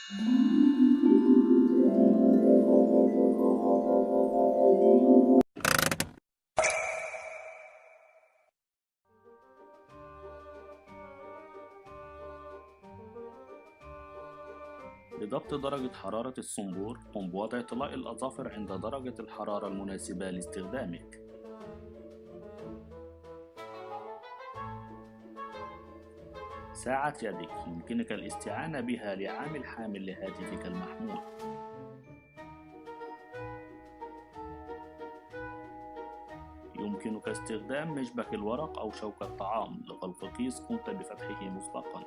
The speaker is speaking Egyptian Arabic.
لضبط درجة حرارة الصنبور، قم بوضع طلاء الأظافر عند درجة الحرارة المناسبة لاستخدامك. ساعة يدك يمكنك الاستعانة بها لعامل حامل لهاتفك المحمول. يمكنك استخدام مشبك الورق أو شوكة طعام لغلق كيس قمت بفتحه مسبقا.